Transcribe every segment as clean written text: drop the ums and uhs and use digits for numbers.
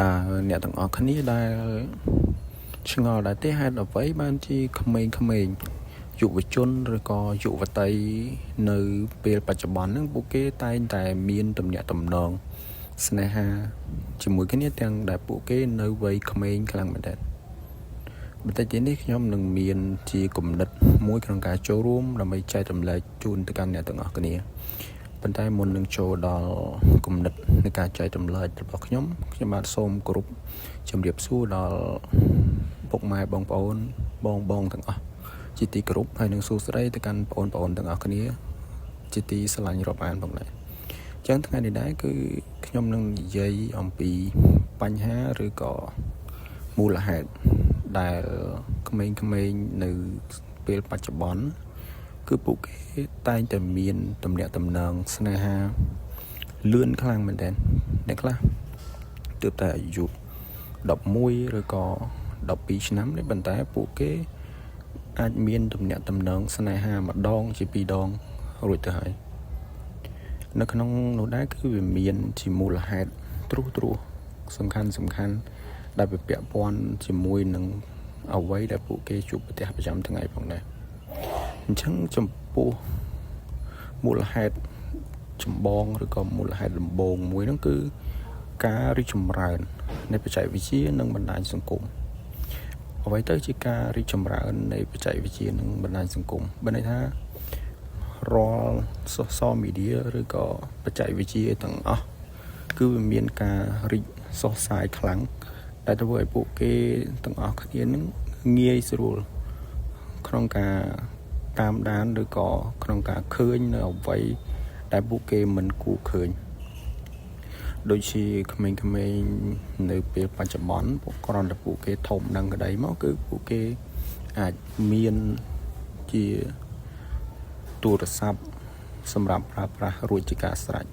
តើអ្នកទាំងអស់គ្នាដែលឆ្ងល់ដែរទេហេតុអ្វីបានជាក្មេងៗយុវជនឬក៏យុវតីនៅពេលបច្ចុប្បន្នហ្នឹងពួកគេតែងតែមានទំនាក់ទំនងស្នេហាជាមួយគ្នាទាំងដែលពួកគេនៅវ័យក្មេងខ្លាំងមែនទែនបន្តិចទៀតនេះខ្ញុំនឹងមានជាគំនិតមួយក្នុងការចូលរួមដើម្បីចែករំលែកជូនទៅកាន់អ្នកទាំងអស់គ្នាប៉ុន្តែមុននឹងចូលដល់គំនិតនៃការចែករំលែករបស់ខ្ញុំខ្ញុំបាទសូមគោរពជម្រាបសួរដល់ពុកម៉ែបងប្អូនបងបងទាំងអស់ជាទីគោរពហើយនឹងសួស្តីទៅកាន់បងប្អូនទាំងអស់គ្នាជាទីស្រឡាញ់រាប់អានផងដែរអញ្ចឹងថ្ងៃនេះដែរគឺខ្ញុំនឹងនិយាយអំពីបញ្ហាឬក៏មូលហេតុដែលក្មេងៗនៅពេលបច្ចុប្បន្នគឺពួកគេតែងតែមានទំនាក់ទំនងស្នេហាលឿនខ្លាំងមែនទែនអ្នកខ្លះទើបតែអាយុ11ឬក៏12ឆ្នាំនេះប៉ុន្តែពួកគេអាចមានទំនាក់ទំនងស្នេហាម្ដងជាពីរដងរួចទៅហើយនៅក្នុងនោះដែរគឺវាមានជាមូលហេតុត្រួសត្រាសសំខាន់សំខាន់ដែលវាពាក់ព័ន្ធជាមួយនឹងអ្វីដែលពួកគេជួបប្រទះប្រចាំថ្ងៃផងដែរអញ្ចឹងចំពោះមូលហេតុចម្បងឬក៏មូលហេតុដំបូងមួយហ្នឹងគឺការរីកចម្រើននៃបច្ចេកវិទ្យានិងបណ្ដាញសង្គមអ្វីទៅជាការរីកចម្រើននៃបច្ចេកវិទ្យានិងបណ្ដាញសង្គមបើន័យថារាល់ social media ឬក៏បច្ចេកវិទ្យាទាំងអស់គឺវាមានការរីកសុះសាយខ្លាំងដែលធ្វើឲ្យពួកគេទាំងអស់គ្នានឹងងាយស្រួលក្នុងការតាមដានឬក៏ក្នុងការឃើញនៅអ្វីដែលពួកគេមិនគួរឃើញដូចជាក្មេងៗនៅពេលបច្ចុប្បន្នពួកគ្រាន់តែពួកគេធំដឹងក្តីមកគឺពួកគេអាចមានជាទូរស័ព្ទសម្រាប់ប្រើប្រាស់រួចជាការស្រេច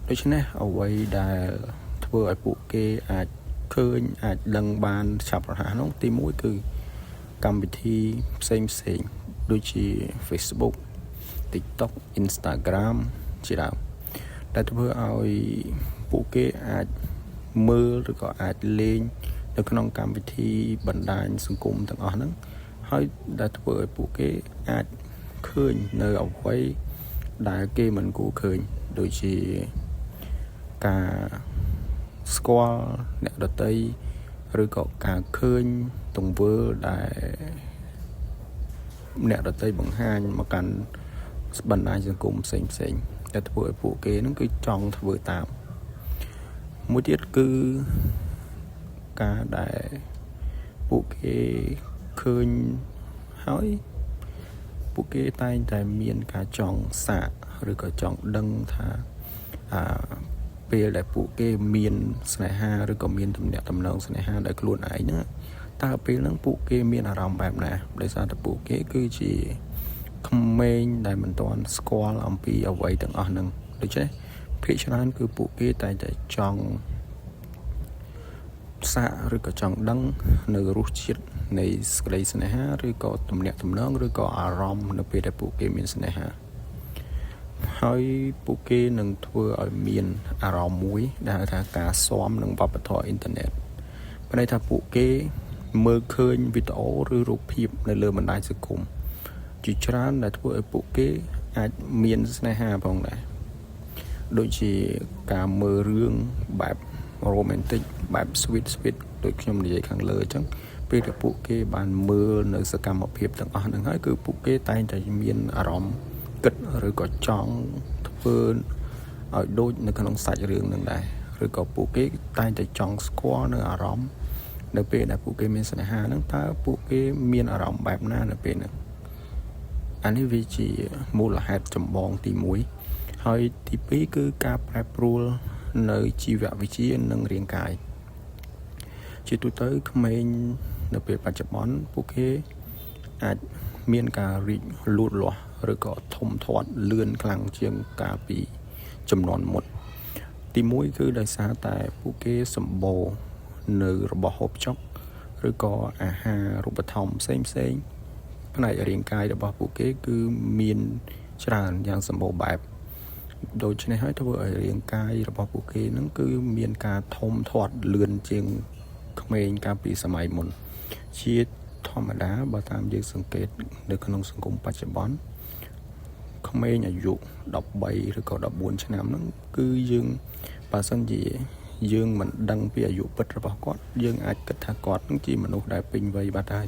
ដូច្នេះអ្វីដែលធ្វើឲ្យពួកគេអាចឃើញអាចដឹងបានឆាប់រហ័សនោះទី1គឺកម្មវិធីផ្សេងផ្សេងដូចជា Facebook TikTok Instagram ជាដើមដែលធ្វើឲ្យពួកគេអាចមើលឬក៏អាចលេងនៅក្នុងកម្មវិធីបណ្ដាញសង្គមទាំងអស់ហ្នឹងហើយដែលធ្វើឲ្យពួកគេអាចឃើញនៅអ្វីដែលគេមិនគួរឃើញដូចជាការស្គាល់អ្នកដទៃឬក៏ការឃើញទង្វើដែលអ្នកដទៃបង្ហាញមកកាន់បណ្ដាញសង្គមផ្សេងផ្សេងដែលធ្វើឲ្យពួកគេហ្នឹងគឺចង់ធ្វើតាមមួយទៀតគឺការដែលពួកគេឃើញហើយពួកគេតែងតែមានការចង់សាកឬក៏ចង់ដឹងថាអាពេលដែលពួកគេមានស្នេហាឬក៏មានទំនាក់ទំនងស្នេហាដោយខ្លួនឯងហ្នឹងតើពេលហ្នឹងពួកគេមានអារម្មណ៍បែបណាដោយសារតែពួកគេគឺជាក្មេងដែលមិនទាន់ស្គាល់អំពីអ្វីទាំងអស់ហ្នឹងដូច្នេះភាគច្រើនគឺពួកគេតែងតែចង់សាកឬក៏ចង់ដឹងនៅរសជាតិនៃសេចក្តីស្នេហាឬក៏ទំនាក់ទំនងឬក៏អារម្មណ៍នៅពេលដែលពួកគេមានស្នេហាហើយពួកគេនឹងធ្វើឲ្យមានអារម្មណ៍មួយដែលហៅថាការស៊ាំនឹងវប្បធម៌អ៊ីនធឺណិតប្រែថាពួកគេមើលឃើញវីដេអូឬរូបភាពនៅលើបណ្ដាញសង្គមជាច្រើនដែលធ្វើឲ្យពួកគេអាចមានស្នេហាផងដែរដូចជាការមើលរឿងបែប romantic បែប sweet sweet ដូចខ្ញុំនិយាយខាងលើអញ្ចឹងពេលដែលពួកគេបានមើលនៅសកម្មភាពទាំងអស់ហ្នឹងហើយគឺពួកគេតែងតែមានអារម្មណ៍គិតឬក៏ចង់ធ្វើឲ្យដូចនៅក្នុងសាច់រឿងហ្នឹងដែរឬក៏ពួកគេតែងតែចង់ស្គាល់នៅអារម្មណ៍នៅពេលដែលពួកគេមានស្នេហាហ្នឹងតើពួកគេមានអារម្មណ៍បែបណានៅពេលហ្នឹងអានេះវាជាមូលហេតុចម្បងទី1ហើយទី2គឺការប្រែប្រួលនៅជីវវិទ្យានិងរាងកាយជាទូទៅក្មេងនៅពេលបច្ចុប្បន្នពួកគេអាចមានការរីកលូតលាស់ឬក៏ធំធាត់លឿនខ្លាំងជាងកាលពីចំនួនមុនទី1គឺដោយសារតែពួកគេសម្បូរនៅរបស់ហូបចុកឬក៏អាហាររូបត្ថម្ភផ្សេងផ្សេងផ្នែករាងកាយរបស់ពួកគេគឺមានច្រើនយ៉ាងសម្បូរបែប ដូច្នេះហើយធ្វើឲ្យរាងកាយរបស់ពួកគេនឹងគឺមានការធំធាត់លឿនជាងក្មេងកាលពីសម័យមុនជាធម្មតាបើតាមយើងសង្កេតនៅក្នុងសង្គមបច្ចុប្បន្នក្មេងអាយុ13ឬក៏14ឆ្នាំហ្នឹងគឺយើងបើសិនជាយើងមិនដឹងពីអាយុពិតរបស់គាត់យើងអាចគិតថាគាត់នឹងជាមនុស្សដែលពេញវ័យបាត់ហើយ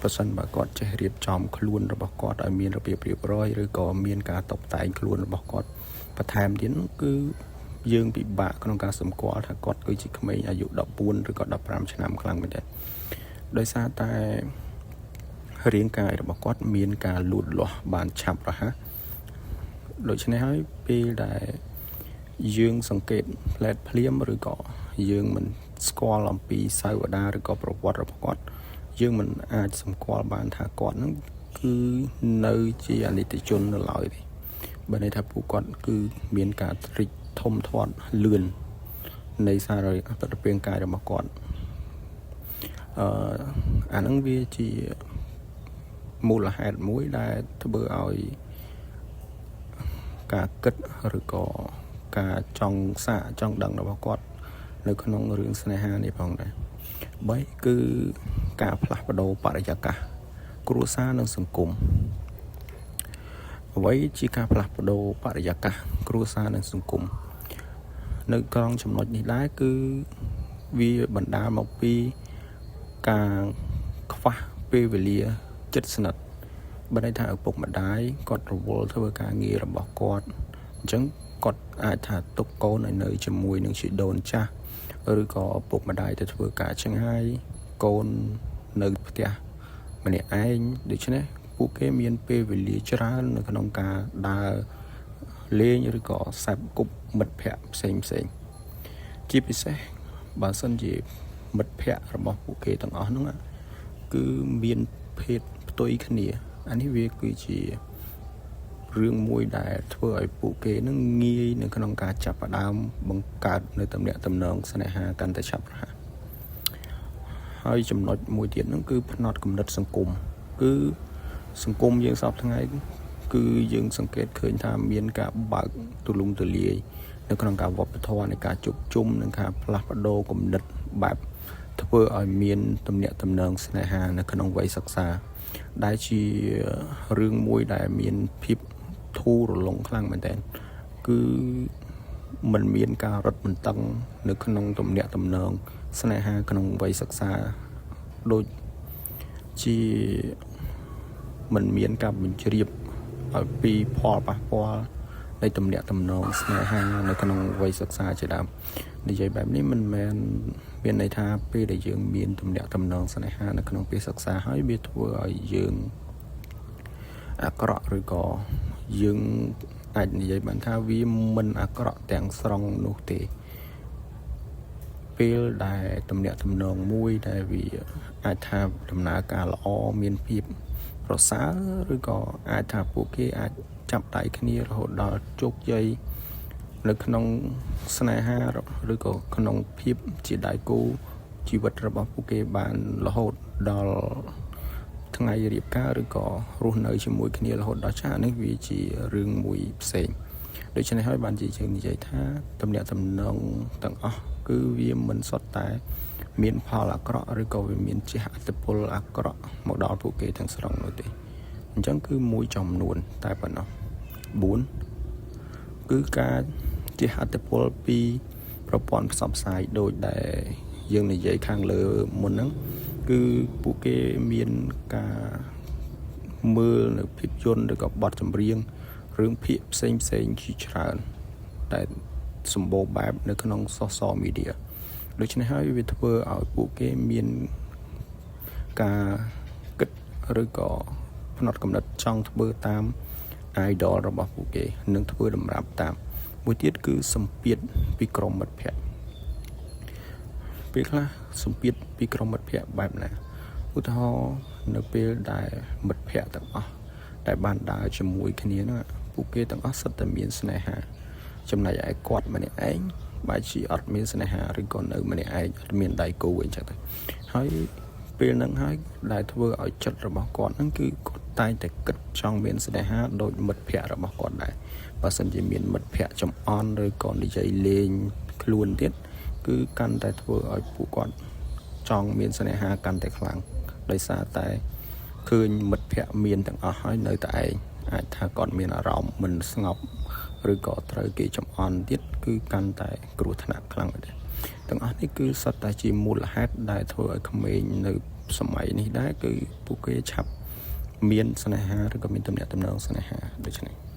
ប្រសិនបើគាត់ចេះរៀបចំខ្លួនរបស់គាត់ឲ្យមានរបៀបរៀបរយឬក៏មានការតុបតែងខ្លួនរបស់គាត់បន្ថែមទៀតនោះគឺយើងពិបាកក្នុងការសម្គាល់ថាគាត់គឺជាក្មេងអាយុ14ឬក៏15ឆ្នាំខ្លាំងមែនទែនដោយសារតែរាងកាយរបស់គាត់មានការលូតលាស់បានឆាប់រហ័សដូច្នេះហើយពេលដែលយើងសង្កេតផ្លែតភ្លាមឬក៏យើងមិនស្គាល់អំពីសាវតាឬក៏ប្រវត្តិរបស់គាត់យើងមិនអាចសម្គាល់បានថាគាត់នឹងគឺនៅជាអនិច្ចជននៅឡើយទេបើន័យថាពួកគាត់គឺមានការរីកធំធាត់លឿននៃសាររាងកាយរបស់គាត់អាហ្នឹងវាជាមូលហេតុមួយដែលធ្វើឲ្យការគិតឬក៏ការចង់សាកចង់ដឹងរបស់គាត់នៅក្នុងរឿងស្នេហានេះផងដែរ3គឺការផ្លាស់ប្ដូរបរិយាកាសគ្រួសារនិងសង្គមអ្វីជាការផ្លាស់ប្ដូរបរិយាកាសគ្រួសារនិងសង្គមនៅក្រងចំណុចនេះដែរគឺវាបណ្ដាលមកពីការខ្វះពេលវេលាជិតស្និទ្ធបើន័យថាឪពុកម្ដាយគាត់រវល់ធ្វើការងាររបស់គាត់អញ្ចឹងគាត់អាចថាទុកកូនឲ្យនៅជាមួយនឹងជីដូនចាស់ឬក៏ឪពុកម្ដាយទៅធ្វើការឆ្ងាយកូននៅផ្ទះម្នាក់ឯងដូច្នេះពួកគេមានពេលវេលាច្រើននៅក្នុងការដើរលេងឬក៏សែបគប់មិត្តភ័ក្តិផ្សេងផ្សេងជាពិសេសបើសិនជាមិត្តភ័ក្តិរបស់ពួកគេទាំងអស់ហ្នឹងគឺមានភេទផ្ទុយគ្នាអានេះវាគឺជារឿងមួយដែលធ្វើឲ្យពួកគេនឹងងាយនៅក្នុងការចាប់ផ្ដើមបង្កើតនៅទំនាក់ទំនងស្នេហាកាន់តែឆាប់រហ័សហើយចំណុចមួយទៀតហ្នឹងគឺផ្នត់គំនិតសង្គមគឺសង្គមយើងសពថ្ងៃគឺយើងសង្កេតឃើញថាមានការបើកទូលំទូលាយនៅក្នុងការវប្បធម៌នៃការជួបជុំនិងការផ្លាស់ប្ដូរគំនិតបែបធ្វើឲ្យមានទំនាក់ទំនងស្នេហានៅក្នុងវ័យសិក្សាដែលជារឿងមួយដែលមានភាពធូររលុងខ្លាំងមែនទែនគឺมันមានការរឹតបន្តឹងនៅក្នុងទំនាក់ទំនងស្នេហាក្នុងវ័យសិក្សាដូចជាมันមានការបញ្ជ្រាបឲ្យពីផលប៉ះពាល់នៃទំនាក់ទំនងស្នេហានៅក្នុងវ័យសិក្សាជាដើមនិយាយបែបនេះមិនមែនមានន័យថាពេលដែលយើងមានទំនាក់ទំនងស្នេហានៅក្នុងពេលសិក្សាហើយវាធ្វើឲ្យយើងអាក្រក់ឬក៏យើងអាចនិយាយបានថាវាមិនអាក្រក់ទាំងស្រុងនោះទេពេលដែលទំនាក់ទំនងមួយដែលវាអាចថាដំណើរការល្អមានភាពប្រសើរឬក៏អាចថាពួកគេអាចចាប់ដៃគ្នារហូតដល់ជោគជ័យនៅក្នុងស្នេហាឬក៏ក្នុងភាពជាដៃគូជីវិតរបស់ពួកគេបានរហូតដល់ថ្ងៃរៀបការឬក៏រស់នៅជាមួយគ្នារហូតដល់ចាស់នេះវាជារឿងមួយផ្សេងដូច្នេះហើយបានជាយើងនិយាយថាទំនាក់ទំនងទាំងអស់គឺវាមិនសុទ្ធតែមានផលអាក្រក់ឬក៏វាមានជះឥទ្ធិពលអាក្រក់មកដល់ពួកគេទាំងស្រុងនោះទេអញ្ចឹងគឺមួយចំនួនតែប៉ុណ្ណោះ4គឺការជះឥទ្ធិពលពីប្រព័ន្ធផ្សព្វផ្សាយដូចដែលយើងនិយាយខាងលើមុនហ្នឹងគឺពួកគេមានការមើលនៅភាពយន្តឬក៏បទចម្រៀងរឿងភាគផ្សេងផ្សេងជាច្រើនតែសម្បូរបែបនៅក្នុង social media ដូច្នេះហើយវាធ្វើឲ្យពួកគេមានការគិតឬក៏ផ្នត់គំនិតចង់ធ្វើតាម idol របស់ពួកគេនិងធ្វើតម្រាប់តាមមួយទៀតគឺសម្ពាធពីក្រុមមិត្តភ័ក្តិពេលខ្លះសម្ពាធពីក្រុមមិត្តភ័ក្តិបែបណាឧទាហរណ៍នៅពេលដែលមិត្តភ័ក្តិទាំងអស់ដែលបានដើរជាមួយគ្នាហ្នឹងពួកគេទាំងអស់សុទ្ធតែមានស្នេហាចំណែកឯគាត់ម្នាក់ឯងបែរជាអត់មានស្នេហាឬក៏នៅម្នាក់ឯងអត់មានដៃគូអីចឹងទៅហើយពេលហ្នឹងហើយដែលធ្វើឲ្យចិត្តរបស់គាត់ហ្នឹងគឺគាត់ តែងតែគិតចង់មានស្នេហាដូចមិត្តភ័ក្តិរបស់គាត់ដែរបើសិនជាមានមិត្តភ័ក្តិចំអន់ឬក៏និយាយលេងខ្លួនទៀតគឺកាន់តែធ្វើឲ្យពួកគាត់ចង់មានស្នេហាកាន់តែខ្លាំងដោយសារតែឃើញមិត្តភ័ក្តិមានទាំងអស់ហើយនៅតែឯងអាចថាគាត់មានអារម្មណ៍មិនស្ងប់ឬក៏ត្រូវគេចំអន់ទៀតគឺកាន់តែគ្រោះថ្នាក់ខ្លាំងមែនទេទាំងអស់នេះគឺសុទ្ធតែជាមូលហេតុដែលធ្វើឲ្យក្មេងនៅសម័យនេះដែរគឺពួកគេឆាប់មានស្នេហាឬក៏មានទំនាក់ទំនងស្នេហាដូច្នេះ។